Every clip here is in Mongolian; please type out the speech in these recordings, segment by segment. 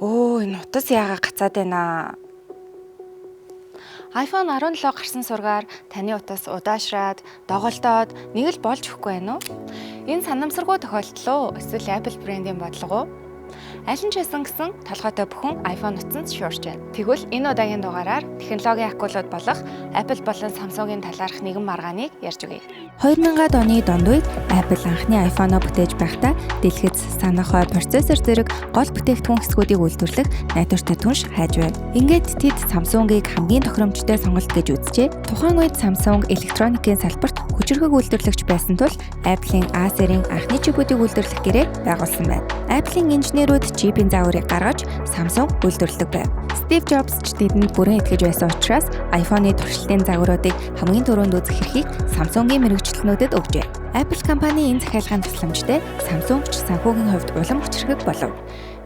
Өө, энэ утас яага гацаад байна. iPhone 17 гарсан сургаар таны утас удаашраад, доголдоод нэг л болж өгөхгүй байна уу? Энэ санамсаргүй тохиолдол уу? Эсвэл Apple брендийн бодлого уу? Аль нь ч байсан гэсэн толгойтой бүхэн iPhone утсанд шуурч байна. Тэгвэл энэ удаагийн дугаараар технологийн акулууд болох Apple болон Samsung-ын талаарх нэгэн маргааныг ярьж өгье. 2000-ад оны дунд үед Apple анхны iPhone-о бүтээж байхдаа дэлгэц, санах ой, процессор зэрэг гол бүтээгдэхүүн хэсгүүдийг үйлдвэрлэх найдвартай түнш хайж байв. Ингээд тэд Samsung-ыг хамгийн тохиромжтой сонголт гэж үзжээ. Тухайн үед Samsung электроникийн салбарт хүчирхэг үйлдвэрлэгч байсан тул Apple-ийн A серийн анхны чипүүдийг үйлдвэрлэх гэрээ байгуулсан байна. Apple-ийн инженерүүд чипийн загварыг гаргаж, Samsung үйлдвэрлэдэг байв. Стив Джобс ч тэдэнд бүрэн итгэж байсан учраас iPhone-ы туршилтын загваруудыг хамгийн түрүүнд үзэх эрхийг Samsung-ийн мэргэжилтнүүдэд өгчээ. Apple компани энэ захиалгын тусламжтай Samsung ч санхүүгийн хувьд улам хүчирхэг болов.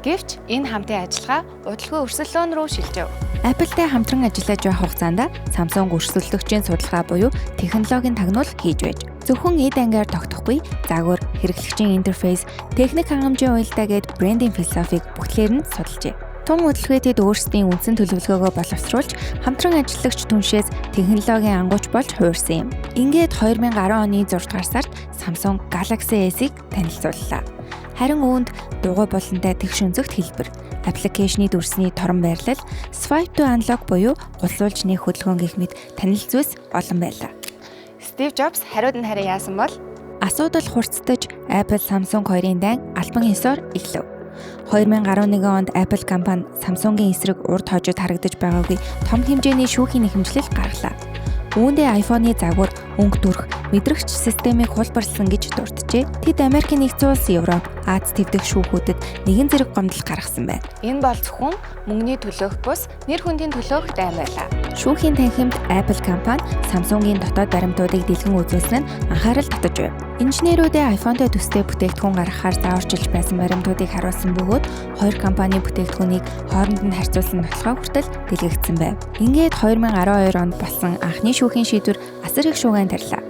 Гэвч энэ хамтын ажиллагаа удалгүй өрсөлдөөн рүү шилжив. Apple-тай хамтран ажиллаж байх хугацаанд Samsung өрсөлдөгчийн судалгаа буюу технологийн тагнуул хийж байж, зөвхөн эд ангаар тогтохгүй, загвар, хэрэглэгчийн интерфейс, техник хангамжийн уялдаа гээд брендийн философийг бүгдлээр нь судалжээ. Тун удалгүй тэд өөрсдийн үндсэн төлөвлөгөөгөө боловсруулж, хамтран ажиллагч түншээс технологийн ангууч болж хувирсан юм. Ингээд 2010 оны 6 дугаар сард Samsung Galaxy S-ийг танилцууллаа. Харин үүнд дугуй булантай тэгш өнцөгт хэлбэр, application-ы дүрсний торон байрлал, swipe to unlock буюу гулсуулж нээх хөдөлгөөн гэх мэт танил зүйлс олон байлаа. Стив Джобс хариуд нь харин яасан бол? Асуудал хурцдаж, Apple, Samsung хоёрын дайн албан ёсоор эхлэв. 2011 онд Apple компани Samsung-ийн эсрэг урд хожид харагдаж байгаагүй том хэмжээний шүүхийн нэхэмжлэл гаргалаа. Үүндээ iPhone-ы загвар, өнгө төрх, мэдрэгч системийг хулбарласан гэж дурджээ. Тэд Америкийн нэгдсэн улс, Европ, Ази твдэх шүүхүүдэд нэгэн зэрэг гомдол гаргасан байна. Энэ бол зөвхөн мөнгөний төлөөх бус, нэр хүндийн төлөөх дайн байлаа. Шүүхийн танхимд Apple компани Samsung-ийн дотоод баримтуудыг дэлгэн үзүүлсэн нь анхаарал татаж байв. Инженерүүдээ iPhone-той төстэй бүтээгдэхүүн гаргахаар зааварчилж байсан баримтуудыг харуулсан бөгөөд хоёр компани бүтээгдэхүүнийг хооронд нь харьцуулсан нотолгоо хүртэл дэлгэгдсэн байв. Ингээд 2012 онд болсон анхны шүүхийн шийдвэр асар их шуугиан тарилаа.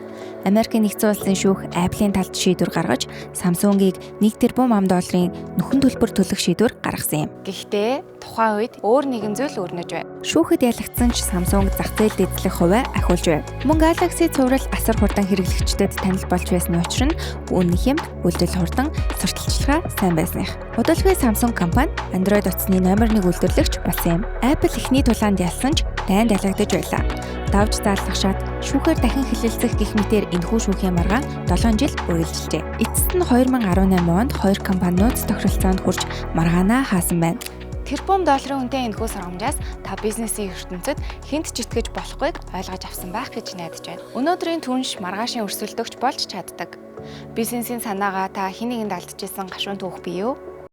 Америкийн нэгдсэн улсын шүүх Apple-ийн талд шийдвэр гаргаж, Samsung-ыг 1 тэрбум ам долларын нөхөн төлбөр төлөх шийдвэр гаргасан юм. Гэхдээ тухайн үед өөр нэгэн зүйл өрнөж байв. Шүүхэд ялагдсан ч Samsung зах зээлд эзлэх хувиа ахиулж байв. Мөн Galaxy цуврал асар хурдан хэрэглэгчдэд танил болж байсны учир нь үнэн хямд, үйлдэл хурдан, сурталчилгаа сайн байсных. Удалгүй Samsung компани Android утасны номер 1 үйлдвэрлэгч болсон юм. Apple эхний тулаанд ялсан ч дайнд ялагдаж байлаа. Давж заалгах шат, шүүхээр дахин хэлэлцэх гэх мэтээр энэхүү шүүхийн маргаан 7 жил үргэлжилжээ. Эцэст нь 2018 онд хоёр компани нууц тохиролцоонд хүрч маргаанаа хаасан байна. Тэрбум долларын үнэтэй энэхүү сургамжаас та бизнесийн ертөнцид хэнд ч итгэж болохгүйг ойлгож авсан байх гэж найдаж байна. Өнөөдрийн түнш маргаашийн өрсөлдөгч болж чаддаг. Бизнесийн санаагаа та хэн нэгэнд алдчихсан гашуун түүх бий юу?